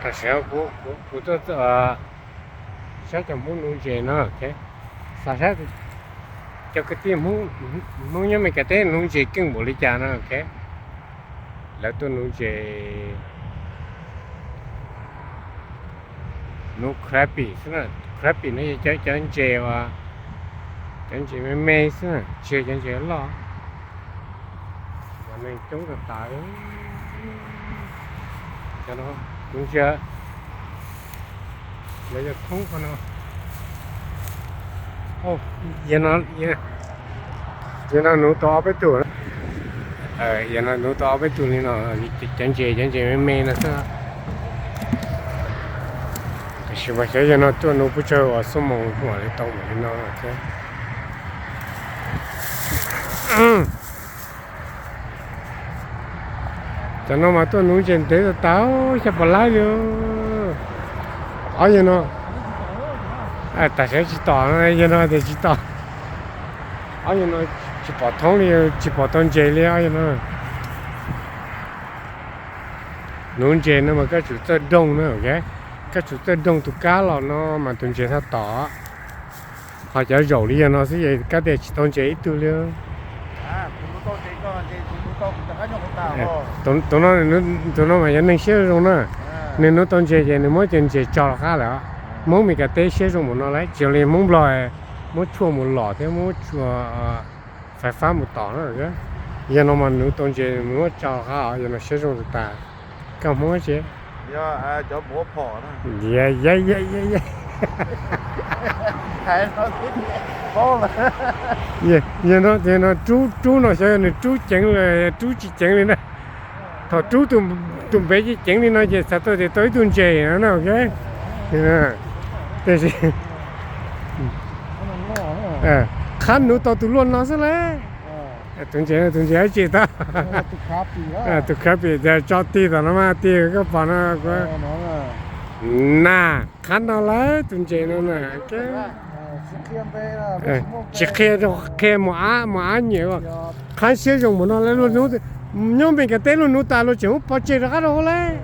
Tam sim no kuv, kuv, kuv tuaj saib cov Hmoob nuv ntses no, xav saib cov kwv tij Hmoob nyob Meskas teb nuv ntses keej npaum li cas no. Lawv tuaj nuv ntses, nuv crappie xwb na. Crappie no yog cov ntses uas, cov ntses me me xwb na, tsis yog cov ntses loj. Mas neeg coob tag tas li. Cov no kuv ntsia lawv yog thoob qhov no. Yog no, yog no nuv tau ob peb tug. Yog no nuv tau ob peb tug li no, cov ntses, cov ntses me me no xwb. Tiam sis mas xyov yog no tuaj nuv pub tsawg uas xuab moos huam li tau npaum li no thiab. Cov no mas tuaj nuv ntses ntev tas tas, xyov pom laib li. Ob yog no, tam sim tsis tom, yog no tias tsis tom. Ob yog no tsis pom thoob li, tsis pom tau ntses li ob yog no. Nuv ntses no mas koj tsum txawj doog na, koj tsum txawj doog tus kab los no mas tus ntses thiaj tom. Ho cov zaum li yog no xwb ces kab tias tsis tau ntses ib tug li. Tus no, tus no mas yog neeg siab zoo na, nws nuv tau ntses ces nws muab cov ntses tso rov qab lawm. Hmoob Meskas teb siab zoo npaum no lawm, tsis zoo li Hmoob Nplog muab tshuaj mus lom thiab muab tshuaj fais fab mus tom na. Yog no mas nuv tau ntses muab tso rov qab, yog no siab zoo tas tas. Koj Hmoob tsev. Yog no, rub, rub no xyov yog nws rub ceev los rub tsis ceev li na. Thaum rub tus npev ceev ceev li no ces xav tau tias tau ib tug ntses no na. Tiam sis qhab nuv tau tus luaj no xwb lauj. Tus ntses, tus ntses dab tsi tau? Tus crappie, tso tig tom no mas tig koj pom no. Na, qhab no lawm tus ntses no na. Tsis qhia, qhia mus ab, mus ab nyiam. Qhab siab zoo npaum no lawm, nyob Meskas teb luag nuv tas luag tseem muab pov tseg rov qab rau hauv lauj.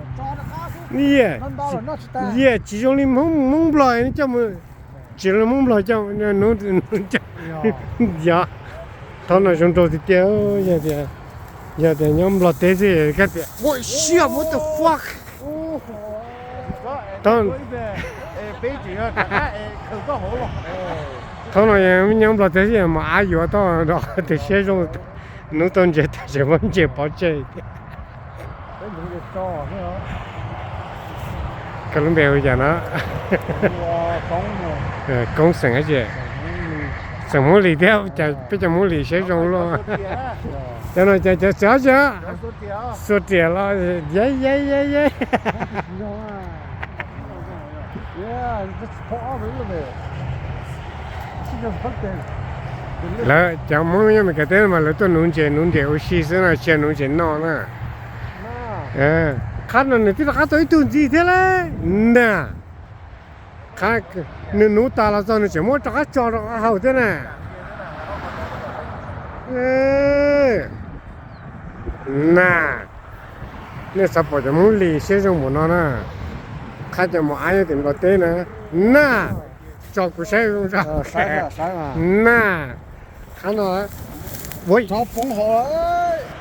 Yog tsis zoo li Hmoob Nplog coj mus, tsis zoo li Hmoob Nplog coj, yog thaum no zoo nraug tiag tiag. Yog tias nyob Nplog teb xwb koj tias ua siab, what the fuck. Thaum no nyob Nplog teb xwb mas ab yuav tau rau qhov tias siab zoo, nuv tau ntses tas tseem muab ntses pov tseg. Koj lub npe hu cas no? Koob xeem dab tsi? Xeem Hmoob Lis thiab, peb cov Hmoob Lis siab zoo luaj. Cov no cov, cov txiv ob tsi, xuas riam los ye ye ye ye. Lawv cov Hmoob nyob Meskas teb mas lawv tuaj nuv ntses, nuv ntses ua si xwb no, tsis yog nuv ntses noj na. Qhab no nws twb rov qab tau ib tug ntxiv thiab lauj na. Nws nuv tas los txog nws tseem muab rov qab tso rau qab hauv thiab na. Na, nej xav pom cov Hmoob Lis siab zoo npaum no na, qhab cov mos ab nyob tim Nplog teb na. Na, tso kuv saib zoo zog. Na, qhab no,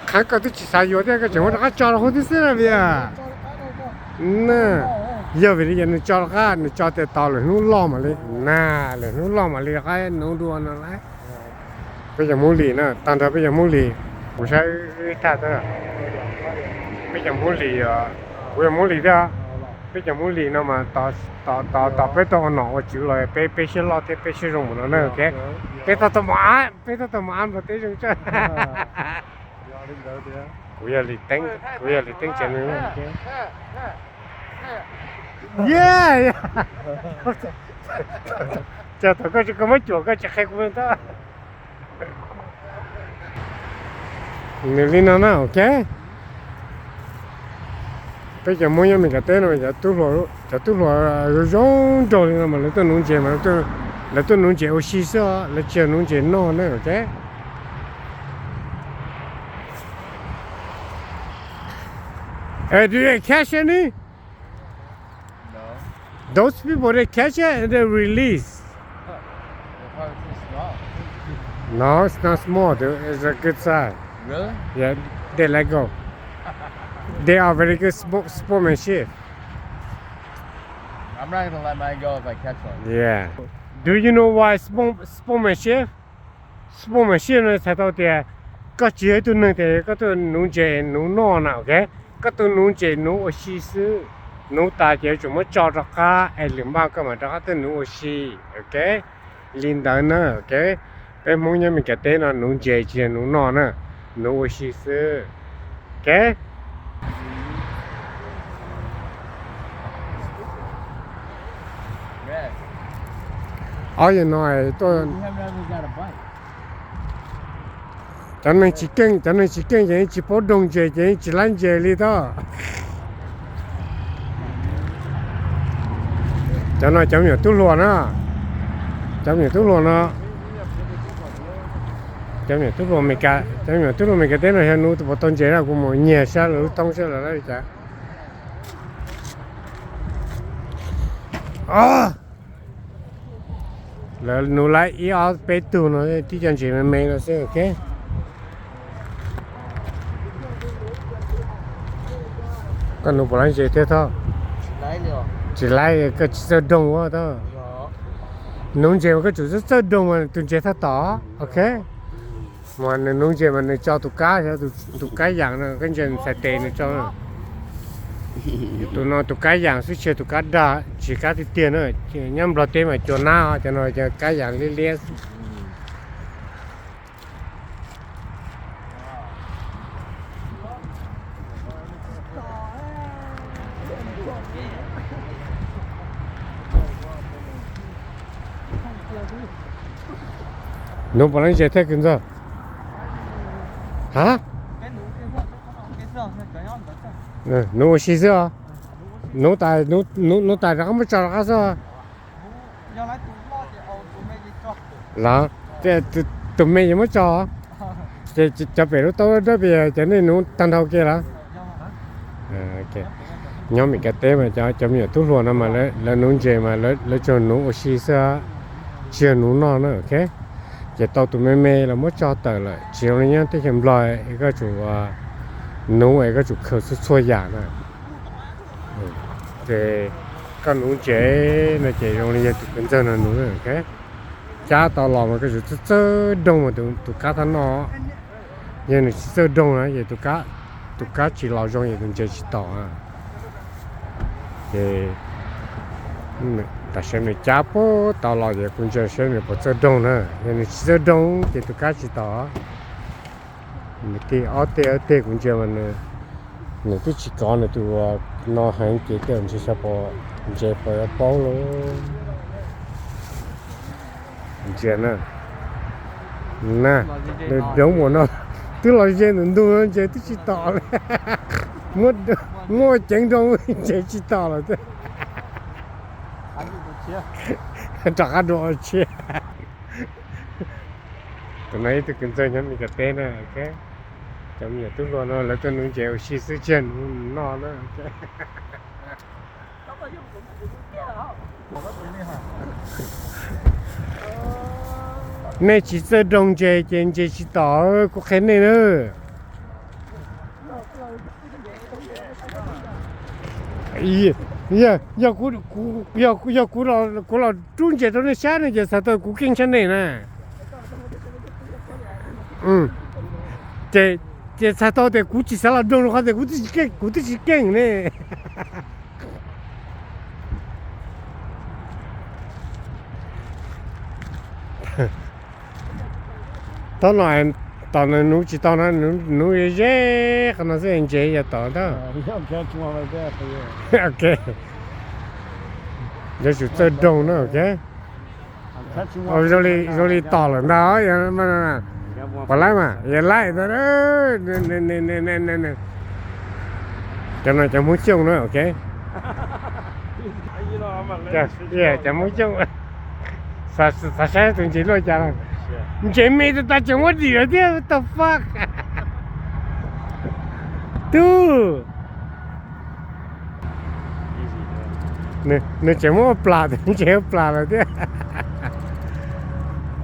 qhab koj twb tsis xav yuav thiab koj tseem muab rov qab tso rau hauv thiab xwb na Vias. Na, yog vim li cas nws tso rov qab, nws tso tias tos lwm hnub loj mam li, na, lwm hnub loj mam li rov qab nuv dua no lauj. Peb cov Hmoob Lis na, tag nrho peb cov Hmoob Lis, kuv saib ib tag, peb cov Hmoob Lis, kuv yog Hmoob Lis thiab, peb cov Hmoob Lis no mas tos, tos peb tau ua nom ua tswv los peb, peb siab loj thiab peb siab zoo npaum no na. Peb tab tom mus ab, peb tab tom mus ab Nplog teb zoo tshaj. Kuv yog Lis Teeb, kuv yog Lis Teeb tsev neeg. Yog, thaum koj tsis, koj muab cuam koj tsis qhia kuv tab. Nws li no na, ok. Peb cov Hmoob nyob Meskas teb no, cov tub hluas zoo zoo nraug li no mas lawv tuaj nuv ntses mas lawv tuaj nuv ntses ua si xwb, lawv tsis yog nuv ntses noj na, ok. Do you catch any? Those people, they catch it and they release. The part is small. No, it's not small, dude. It's a good size. Really? Yeah, they let go. They are very good sport, sportsmanship. I'm not gonna let mine go if I catch one. Yeah. Do you know why sport, sportsmanship? Sportsmanship no txhais tau tias koj tsis yog ib tug neeg tias koj tuaj nuv ntses nuv noj na, ok? Koj tuaj nuv ntses nuv ua si xwb. Nuv tas ces yuav tsum muab tso rov qab es lwm npaj koj mam rov qab tuaj nuv ua si, ok? Li ntawd na, ok? Peb Hmoob nyob Meskas teb no nuv ntses tsis yog nuv noj na, nuv ua si xwb, ok? Ob yam no tuaj cov neeg tsis keej, cov neeg tsis keej ces yeej tsis paub doog ntses ces yeej tsis laib ntses li tab. Cov no cov me nyuam tub hluas na, cov me nyuam tub hluas no, cov me nyuam tub hluas Meskas, cov me nyuam tub hluas Meskas teb no yog nuv tus puas tau ntses na, kuv mus nyiag sab lawv lub thoob sab lawv li cas. Lawv nuv lawv ib ob peb tug no tib co ntses me me no xwb, ok. Koj nuv puas laib ntses thiab Thoj? Tsis laib, koj tsis txawj doog ua Thoj. Nuv ntses mas koj tsum txawj doog mas tus ntses thiaj tom, ok. Mas nws nuv ntses mas nws tso tus kab, tus kab yas no, kab ntses txhais tes nws tso. Tus no tus kab yas xwb, tsis yog tus kab dag, tsis kab tiag tiag na. Nyob Nplog teb mas cua nab, cov no cov kab yas liab liab. Nuv puas laib ntses thiab kwv ntxawg? Ha? Nuv ua si xwb os. Nuv tas, nuv tas rov qab muab tso rov qab xwb. Los, tus me yuav muab tso, ces cov pem lub taub dawb pes cov nej nuv tag nrho ke los? Nyob Meskas teb mas cov me nyuam tub hluas no mas lawv nuv ntses mas lawv tsuas nuv ua si xwb, tsis yog nuv noj na, ok. Ces tau tus me me los muab tso tawm lawm, tsis zoo li nyob teb chaws Nplog es koj tsum nuv es koj tsum khaws txhua txhua yam na. Ces koj nuv ntses no ces zoo li yog tus kwv ntxawg no nuv, ok. Cab tau los mas koj tsum txawj txawj doog mas tus kab thiaj noj. Yog nws tsis txawj doog na ces tus kab tsis los zoo ces tus ntses tsis tom. Ces tam sim nws cab puag tau los ces kuv ntsia saib nws puas txawj doog na. Yog nws tsis txawj doog ces tus kab tsis tom. Nws tij ob teg ob teg kuv ntsia mas nws twb tsis kov nws tus no heev ces tej zaum ntshe xyov puas, ntses puas yuav paub lauj. Ntsia na, na, nws doob ua no, twb los ze ntawm ntug no ntses twb tsis tom li. Muab ceev nroo ntses tsis tom lawm thiab. Rov qab dua tshiab. Tus no ib tug kwv ntxawg nyob Meskas teb na, ok. Cov me nyuam tub hluas no lawv tuaj nuv ntses ua si xwb, tsis yog nuv noj na, ok. Nej tsis txawj doog ntses ces ntses tsis tom, kuv qhia nej na. Yog kuv los rub ntses rau nej saib no ces txhais tau kuv keej tshaj nej na. Ces txhais tau tias kuv tsis xav los doog rau qhov tias kuv twb tsis keej ne. Thaum no tom nws nuv tsis tau no, nuv ze qhov no xwb ntses yog tom ntag. Ok, yuav tsum txawj doog na, ok. Zoo li tom lawm ntag. Puas laib mas, yog laib ntag. Cov no cov Hmoob Xyooj na, ok. Cov Hmoob Xyooj. Xav saib tus ntses luaj cas. Ntses me tas tas tseem muab dim lawm thiab, what the fuck. Tub, Nws tseem muab ua plam, nws tseem ua plam lawm thiab.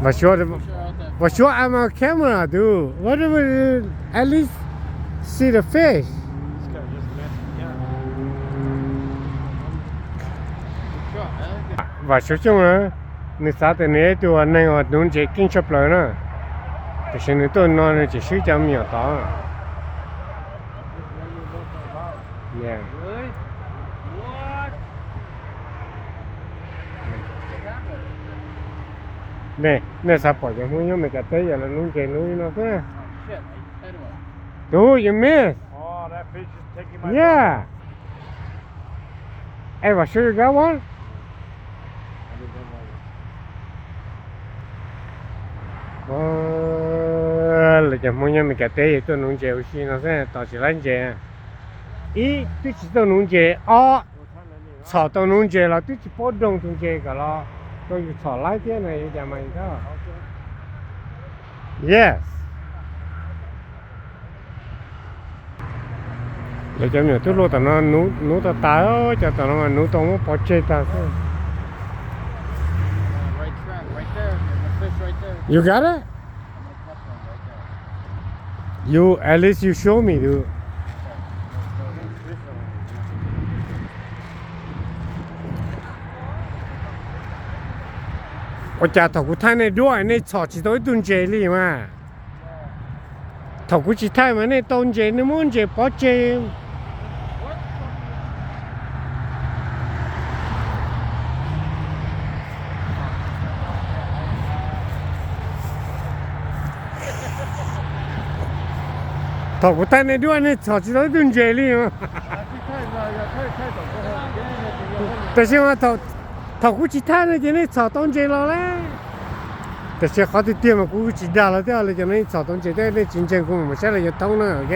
But sure, but sure I'm a camera, dude. What do we at least see the fish? Vam Suav Xyooj na, nws xav tias nws yog ib tug neeg uas nuv ntses keej tshaj plaws na, tiam sis nws tuaj no nws tseem swb cov me nyuam tod. Nej xav pom cov Hmoob nyob Meskas teb yog lawv nuv ntses nuv li no xwb. Dude, you miss. Yeah. Hey, Vam Suav, you got one? Lawv cov Hmoob nyob Meskas teb yog tuaj nuv ntses ua si no xwb, tos tsis laib ntses. Ib, twb tsis tau nuv ntses. Ob, txhom tau nuv ntses los twb tsis paub doog tus ntses kom los rau yus txhom laib thiab no, yuav cas mas yus tau. Yes. Lawv cov me nyuam tub hluas tom no nuv tau tas, cov tom no mas nuv tau muab pov tseg tag xwb. You got it? You, at least you show me, dude. Ua cas thaum kuv thaij nej duab nej txhom tsis tau ib tug ntses li mas? Thaum kuv tsis thaij mas nej tau ntses, nej muab ntses pov tseg. Thaum kuv thaij nej duab nej txhom tsis tau ib tug ntses li. Tab sis mas thaum kuv tsis thaij no ces nej txhom tau ntses los lawm. Tab sis qhov tiag tiag mas kuv tsis dag los thiab, li cas nej txhom tau ntses thiab nej tsis ntseeg kuv mas saib los yuav thoob na, ok.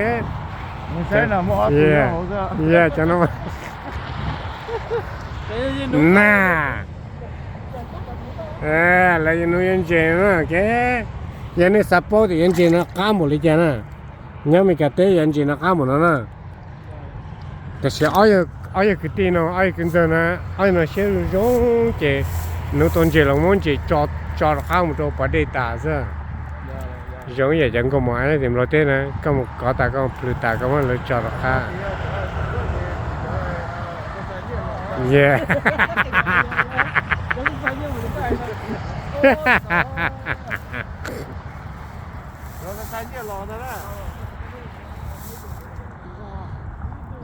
Na, lawv yuav nuv yuav ntses na, ok. Yog nej xav paub tias yuav ntses no qab npaum li cas na, nyob Meskas teb yuav ntses no qab npaum no na. Tab sis ob yawg kwv tij no, ob yawg kwv ntxawg na, ob yawg no siab zoo zoo ces nuv tau ntses los muab ntses tso rov qab mus rau pas dej tas xwb. Zoo ib yam cov nkauj mos a tim Nplog teb na, koj mus kov tas koj mus plhws tas koj muab lawv tso rov qab. Yeah.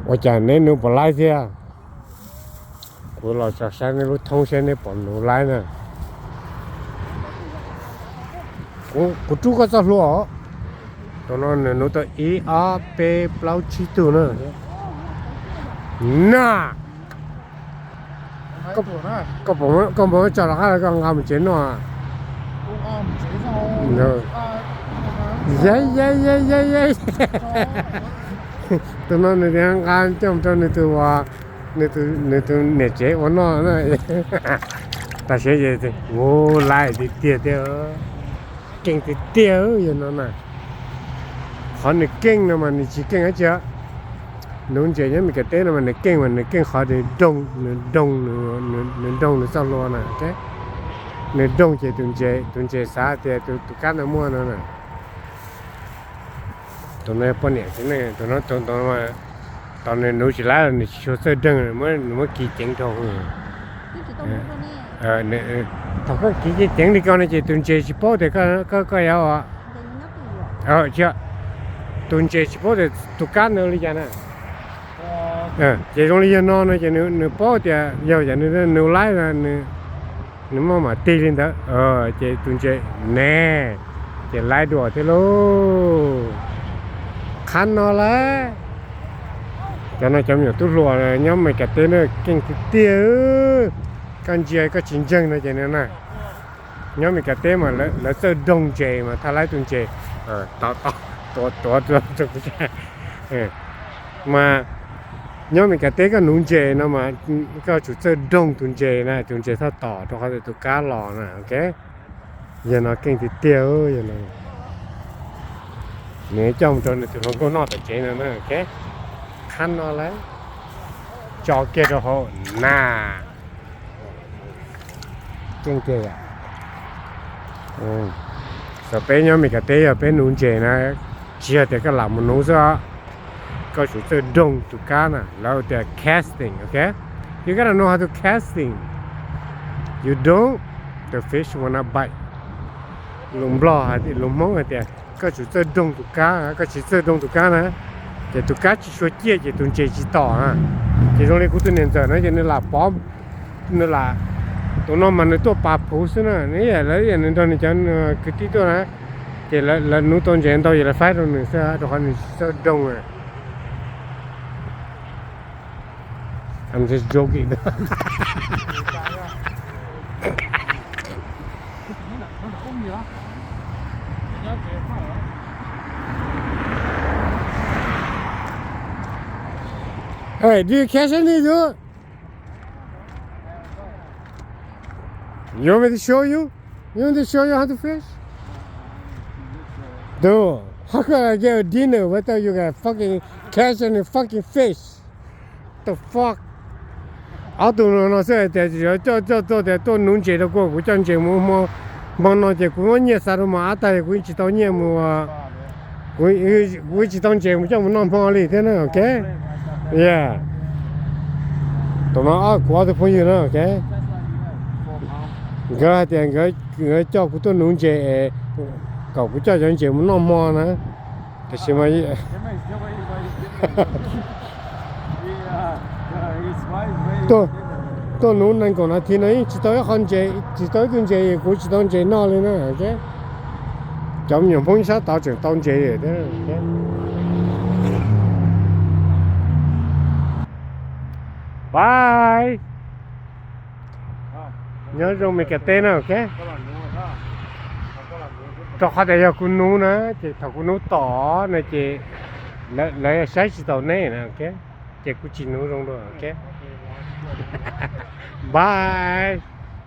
Ua cas neb nuv puas laib thiab? Kuv los tso saib neb lub thoob saib neb puas nuv laib na. Kuv rub koj txoj hlua os. Tus no nws nuv tau ib ob peb plaub tsib tug na. Na, koj puas muab tso rov qab los koj nqa mus tsev noj? Yai yai yai yai yai. Tus no nws nqa coj mus rau nws tus, nws tus niam tsev ua noj na. Tam sim no ces ua laib tiag tiag thiab, keej tiag tiag yawg no na. Qhov nws keej no mas nws tsis keej dab tsi. Nuv ntses nyob Meskas teb no mas nws keej mas nws keej qhov nws doog, nws doog, nws doog nws txoj hlua na. Nws doog ces tus ntses, tus ntses xav tias tus kab ntawd muaj no na. Tus no poj niam txiv neej, tus no tus, tus no, tus nws nuv tsis laib los nws tsis tshua txawj doog, nws muab kis ceev rau. Thaum koj kis ceev ceev li ko no ces tus ntses tsis paub tias koj, koj yuav, tus ntses tsis paub tias tus kab ntawd li cas na. Ces zoo li yawg no no ces nws paub tias yog yam nws laib, nws maj mam tig li ntawd ces tus ntses ne, ces laib dua thiab lauj. Qhab no lawm. Cov no cov me nyuam tub hluas nyob Meskas teb na, keej tiag tiag. Koj ntsia koj tsis ntseeg no ces na, nyob Meskas teb mas lawv txawj doog ntses mas thaj laib tus ntses. Tuav tuav mas nyob Meskas teb koj nuv ntses no mas koj tsum txawj doog tus ntses na, tus ntses thaj tom rau qhov tias tus kab los na, ok. Yawg no keej tiag tiag, yawg no. Nws coj mus rau nws tus hluas nkauj noj tom tsev no na, ok. Qhab no lawm. Tso kiag rau hauv na. Keej tiag yom. Xav peb nyob Meskas teb yog peb nuv ntses na, tsis yog tias koj lam mus nuv xwb os. Koj tsum txawj doog tus kab na, lawv tias casting, ok? You gotta know how to casting. You don't, the fish will not bite. Lus Nplog hais, lus Hmoob hais tias koj tsum txawj doog tus kab, koj tsis txawj doog tus kab na, ces tus kab tsis tshua ciaj ces tus ntses tsis tom na. Ces zoo li kuv tus niam ntxawm na ces nws lam pov, nws lam, tus no mas nws tuaj pas phuv xwb na, nws yam lawv yam nws nrog nws cov kwv tij tuaj na, ces lawv nuv tau ntses ntau ces lawv faib rau nws xwb rau qhov nws tsis txawj doog. I'm just joking. Hey, do you catch any, dude? You want me to show you? You want me to show you how to fish? Dude, how could I get a dinner without you guys fucking catch any fucking fish? The fuck? Ob tug no xwb hais tias coj, coj tuaj tias tuaj nuv ntses rau kuv, kuv coj ntses mus hmo, hmo no ces kuv muab nyiaj xa rau mas ab tag kuv yeej tsis tau nyiaj mus, kuv yeej tsis tau ntses mus coj mus noj hmo li thiab na, ok? Yeah. Tus no kuv ob tug phooj ywg na, ok? Nkawd hais tias nkawd coj kuv tuaj nuv ntses es kom kuv coj cov ntses mus noj hmo na. Tab sis mas tuaj nuv nees nkaum nas this no yeej tsis tau ib qho ntses, tsis tau ib tug ntses, kuv tsis tau ntses noj li na. Cov me nyuam Hmoob sab tod tseem tau ntses thiab. Bye. Nyob zoo Meskas teb na, ok. Rau qhov tias yog kuv nuv na ces thaum kuv nuv tom no ces lawv saib tsis taus nej na, ok. Ces kuv tsis nuv zoo dua, ok. Bye.